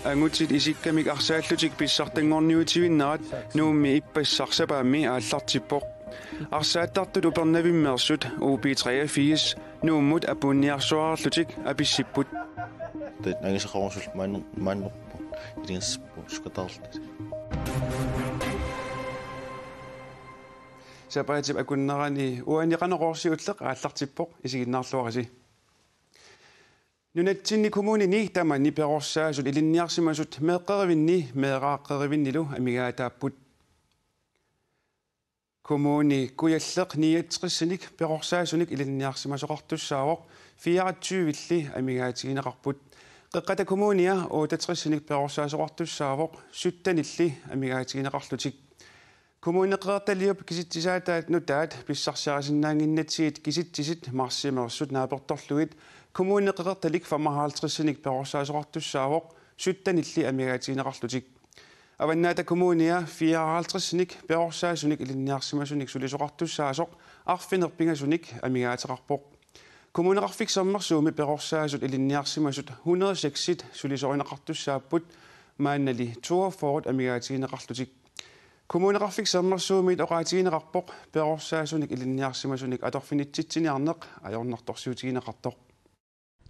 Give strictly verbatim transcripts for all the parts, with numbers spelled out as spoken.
Angutit isikkamik arsaallutik pissartanngorniutivinnerat Nuummi ippassaq sapaammi aallartippoq. Arsaattartut Upernavimmeersut U B treogfirs Nuummut apuunniarsuarlutik apissipput. Tat angisaqarusul maanner-, maannerpoq. Iligassippoq sukataarlutik. Sapaatip akunnerani uani Qanorooq Siulleq aallartippoq, isiginnaarluarisi. Nunatsinni kommunini tamanni perorsaasut ilinniarsimasut meeqqerivinni meeraaqqerivinnilu amigaataapput. Kommuni Kujalleq niogtresinik perorsaasunik ilinniarsimasoqartussaavoq, fireogtyvilli amigaatigineqarput. Qeqqata Kommunia otteogtresinik perorsaasoqartussaavoq, syttenilli amigaatigineqarlutik. Kommuneqeqertaliup kisitsisaataat nutaat pissarsiarisinnaannginnatsigit kisitsisit marsimeersut naapertorlugit Kommuneqeqertalik femoghalvtredsinik perorsaasoqartussaavoq, syttenilli amigaatigineqarlutik. Avannaata Kommunia fireoghalvtredsinik perorsaasunik ilinniarsimasunik sulisoqartussaasoq arfineq-pingasunik amigaateqarpoq. Kommuneqarfik Sermersuumi perorsaasut ilinniarsimasut hundrede og seksit sulisorineqartussaapput, maannali toogfyrre amigaatigineqarlutik. Kommuneqarfik Sermersuumiit oqaatigineqarpoq perorsaasunik ilinniarsimasunik atorfinitsitsiniarneq ajornartorsiutigineqartoq.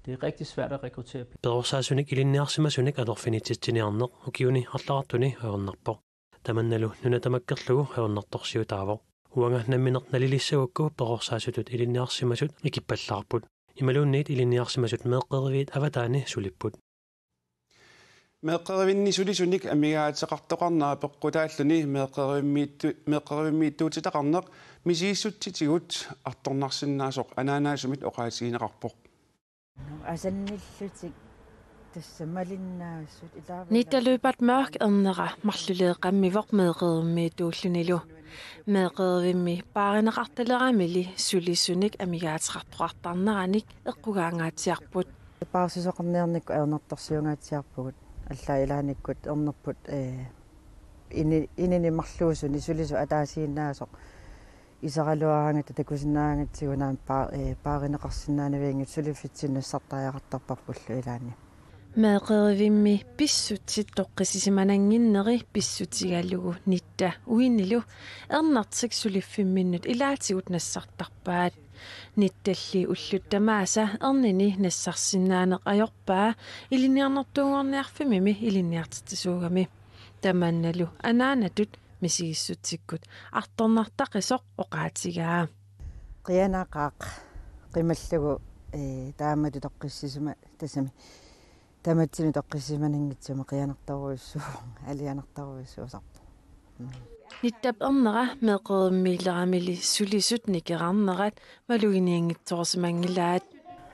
Det er rigtig svært at rekruttere. Perorsaasunik ilinniarsimasunik atorfinitsitsiniarneq ukiuni arlaqartuni ajornarpoq. Tamannalu nuna tamakkerlugu ajornartorsiutaavoq. Uanga nammineq nalilissagukku perorsaasutut ilinniarsimasut ikippallaarput. Imaluunniit ilinniarsimasut meeqqeriviit avataani sulipput. Meeqqerivinni sulisunik amigaateqartoqarnera peqqutaalluni meeqqerivimmiittu-, meeqqerivimmiittuutitaqarneq misigissutsitigut artornarsinnaasoq anaanaasumit oqaatigineqarpoq. Asannillutik tassa malinnaasut ilaava. Nitta Løbert Mørch ernera marluleeqqammivoq meeqqerivimmiittuullunilu. Meeqqerivimmi paarineqartaleramili sulisunik amigaateqartoqartarneranik eqqugaangaatsiarput. Paarsisoqarniarnikkut ajornartorsiungaatsiarpugut, allaat ilaannikkut ernerput, ee, ini-, inini marluusuni sulisut ataasiinnaasoq iseraluaraangatta takusinnaagatsigu naamik paa-, ee, paarineqarsinnaanavianngitsut suliffitsinnut nassartariaqartarparpullu ilaanni. Meeqqerivimmi pissutsit toqqissisimanannginneri pissutigalugu Nitta uinilu ernertik suliffimminnut ilaatigut nassartarpaat. Nittalli ullut tamaasa ernini nassarsinnaaneq ajorpaa Ilinniarnartuunngorniarfimmimi ilinniartitsisuugami. Tamannalu anaanatut misigissutsikkut artornartaqisoq oqaatigaa. Qianaqaaq qimallugu, ee, taamatut toqqissisima-, tassami, tamatsinnut toqqissisimananngitsumik qianartorujussuuvoq, alianartorujussuusarpoq. Mm. Nittap ernera meeqqerivimmiileramili sulisut nikerarnerat maluginianngitsoorsimanngilaat.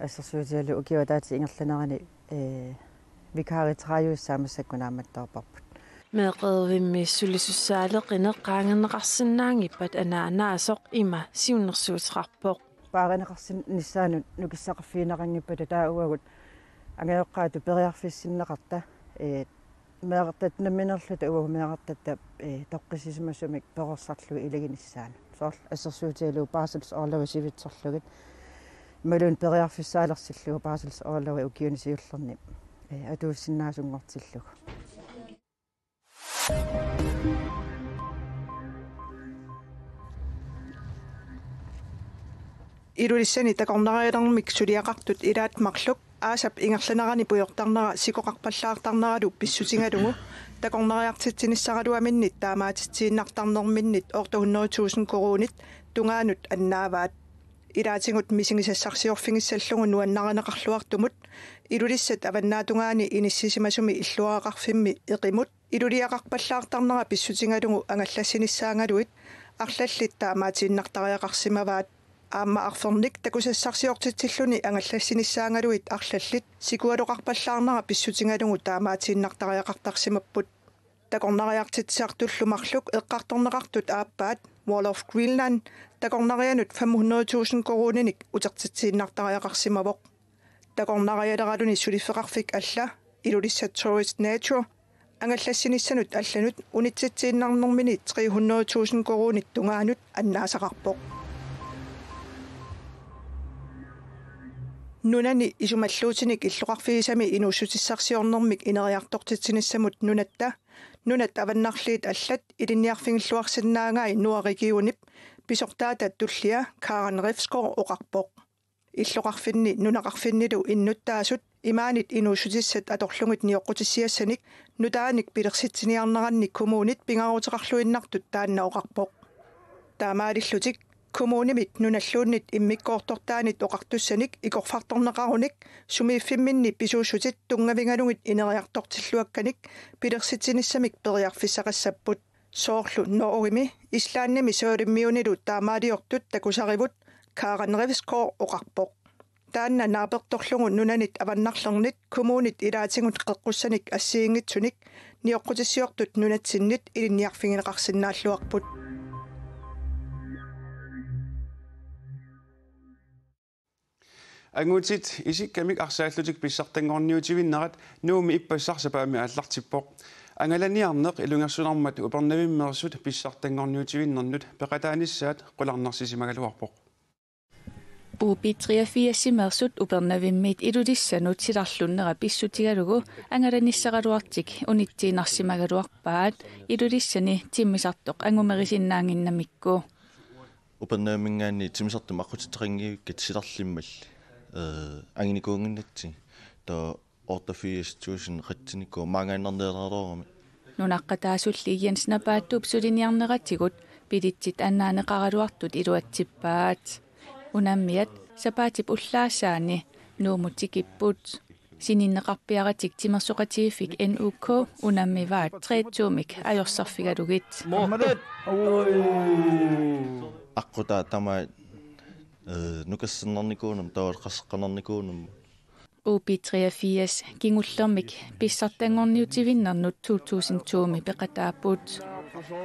Assersuutigalugu ukiup ataatsip ingerlanerani, ee, vikariteraajussaa massakkut naammattoorparput. Meeqqerivimmi sulisussaaleqineq qaangerneqarsinnaanngippat anaanaasoq ima siunnersuuteqarpoq. Paarineqarsinnissaanut nukissaqarfigineqanngippata taava uagut angajoqqaatut periarfissinneqarta, ee, meerartat nammineerluta uagut meerartatta, ee, toqqissisimasumik perorsarlugit ilaginissaanut. Soorlu assersuutigalugu barsels-orlovi sivitsorlugit. Imaluunniit periarfissaalersillugu barsels-orlovi ukiuni siullerni, ee, atuussinnaasunngoortillugu. Ilulissani takornarialermik suliaqartut ilaat marluk aasap ingerlanerani pujortarnera sikoqarpallaartarneralu pissutigalugu takornariartitsinissaraluaminnit taamaatitsiinnartarnerminnit otte hundrede tusind koruunit tungaanut annaavaat. Ilaatigut misigisassarsiorfigissallugu nuannarineqarluartumut Ilulissat avannaatungaani inissisimasumi illuaraqarfimmi Eqimut iluliaqarpallaartarnera pissutigalugu angallassinissaagaluit arlallit taamaatiinnartariaqarsimavaat. Aamma arfernik takusassarsiortitsilluni angallassinissaagaluit arlallit sikualoqarpallaarnera pissutigalugu taamaatiinnartariaqartarsimapput. Takornariartitsisartullu marluk eqqartorneqartut aappaat Wall of Greenland takornarianut fem hundrede tusind koruuninik utertitsiinnartariaqarsimavoq. Takornarialeraluni suliffeqarfik alla Ilulissat Tourist Nature angallassinissanut allanut unitsitsiinnarnermini tre hundrede tusind koruunit tungaanut annaasaqarpoq. Nunani isumalluutinik illoqarfigisami inuussutissarsiornermik ineriartortitsinissamut nunatta, nunat avannarliit allat ilinniarfigilluarsinnaagai Nuuk regionip pisortaata tullia Karen Refsgaard oqarpoq. Illoqarfinni nunaqarfinnilu innuttaasut imaanit inuussutissat atorlugit nioqqutissiassanik nutaanik pilersitsiniarnerannik kommunit pingaaruteqarluinnartut taanna oqarpoq. Taamaalillutik kommunimit nunalluunniit immikkoortortaanit oqartussanik ikorfartorneqarunik sumiiffimminni pisuussutit tunngavigalugit ineriartortilluakkanik pilersitsinissamik periarfissaqassapput. Soorlu Norgemi, Islandimi Sørlimmiunilu taamaaliortut takusarivut, Karen Refsgaard oqarpoq. Taanna naapertorlugu nunanit avannarlernit kommunit ilaatigut qeqqussanik assigiinngitsunik nioqqutissiortut nunatsinnit ilinniarfigineqarsinnaalluarput. Angutit isikkamik arsaallutik pissartanngorniutivinnerat Nuummi ippassaq sapaammi aallartippoq. Angalaniarneq ilungersunarmat Upernavimmeersut pissartanngorniutivinnernut peqataanissaat qularnarsisimagaluarpoq. U B treogfirsimeersut Upernavimmiit Ilulissanut silarlunnera pissutigalugu angalanissaraluartik unitsiinnarsimagaluarpaat Ilulissani timmisartoq angumerisinnaannginnamikku. Upernavimminngaanniit timmisartumik aqqutitseqanngivikkat silarlimmalli, eh, anginikuunnginnatsigit. Taava otteogfirs tusind qatsinikuuvoq maanngaannarniaraluarami. Nunaqqataasulli Jens Napaattuup suliniarneratigut billetsit annaaneqaraluartut iluatsippaat. Unammiat sapaatip ullaassaani Nuummut tikipput. Sininneqarpiaratik timersoqatigiiffik N U K unammivaat tre to-mik ajorsarfigalugit. Aqqutaa tamaat, eh, nukassernarnikuunermut, taavalu qasseqqanarnikuunermut. U B treogfirs kingullermik pissartanngorniutivinnernut to tusind to-mi peqataapput.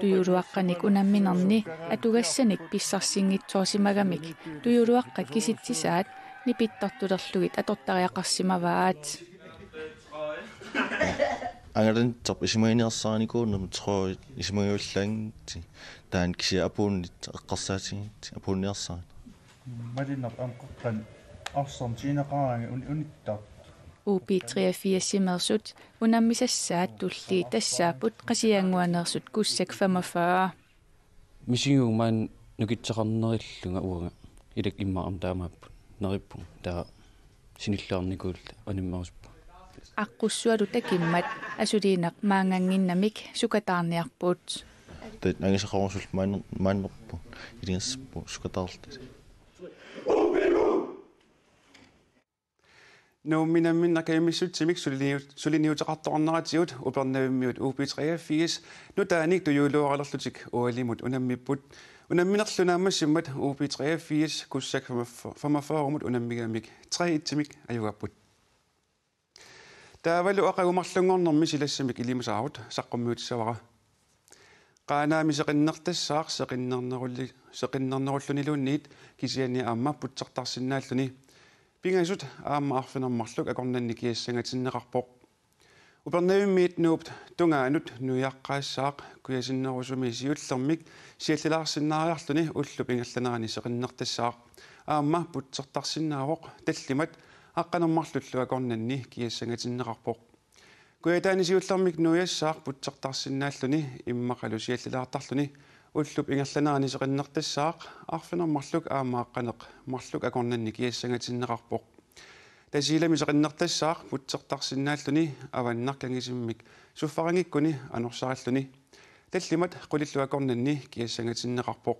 Tujuuluaqqanik unamminerni atugassanik pissarsinngitsoorsimagamik tujuuluaqqat kisitsisaat nipittartulerlugit atortariaqarsimavaat. Angalanitsorput isumaginiarsarinikuunermut, tror jeg, isumagivallaaginnitsi. Taanna kisianni apuunnit eqqarsaatiginnitsi, apuunniarsarinit. Malinneq anqeqqan arsaq tiineqaraangat un-, unittartut. U B treogfirsimeersut unammisassaat tulliit tassaapput Qasigiannguaneersut Kugsak femogfyrre. Misigivunga maani nukittoqarnerillunga uanga, ilakka immaqa aamma taamaapput. Neriuppunga taava sinilluarnikuulluta unammerusupput. Aqqussualu takimmat asuliinnaq maannganngimmat sukataarniarput. Taava angisaqarusullu maan-, maannerput ilingassappu sukataarluta. Nuummi namminneq kajumissutsimik suliniu-, suliniuteqartoqarneratigut Upernavimmiut U B treogfirs nutaanik tujuuluaralerlutik O L-imut unammipput. Unamminerlu naammassimmat U B treogfirs Kugsak femogfyrre-mut unammigamik tre et-imik ajugapput. Taavalu aqagu marlunngornermi silassamik ilimasaarut saqqummiutissavara. Qaanaami seqinnertassaaq seqinnernerulli-, seqinnernerulluniluunniit kisianni aamma putsartarsinnaalluni. Pingasut aamma arfineq-marluk akornanni kiassangatinneqarpoq. Upernavimmiit Nuup tungaanut nuiaqqaassaaq kujasinnerusumi siullermik siallilaarsinnaariarluni ullup ingerlanerani seqinnertassaaq aamma putsartarsinnaavoq, tallimat aqqaneq-marlullu akornanni kiassangatinneqarpoq. Kujataani siullermik nuiassaaq putsartarsinnaalluni immaqalu siallilaartarluni ullup ingerlanerani seqinnertassaaq arfineq-marluk aamma aqqaneq-marluk akornanni kiassangatinneqarpoq. Tasiilami seqinnertassaaq putsartarsinnaalluni avannarkangisimmik suffaranngikkuni anorsarilluni. Tallimat qulillu akornanni kiassangatinneqarpoq.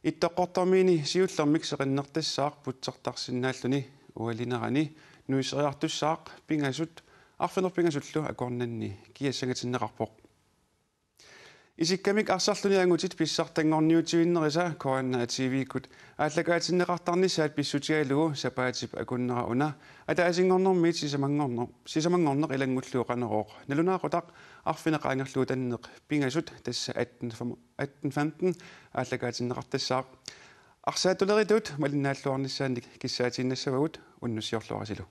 Ittoqqortoormiini siullermik seqinnertassaaq putsartarsinnaalluni ualinerani nuisseriartussaaq pingasut arfineq-pingasullu akornanni kiassangatinneqarpoq. Isikkamik arsarluni angutit pissartanngorniutivinnerisa K N R T V-kkut aallakaatinneqartarnissaat pissutigalugu sapaatip akunnera una ataasinngornermiit sisamanngorner-, sisamanngorneq ilanngullugu Qanorooq nalunaaqutaq arfineq-qaangerlugu tanneq pingasut tassa atten fem-, atten femten aallakaatinneqartassaaq. Arsaattuleritut malinnaalluarnissaannik kissaatiinnassavagut, unnussiorluarisilu.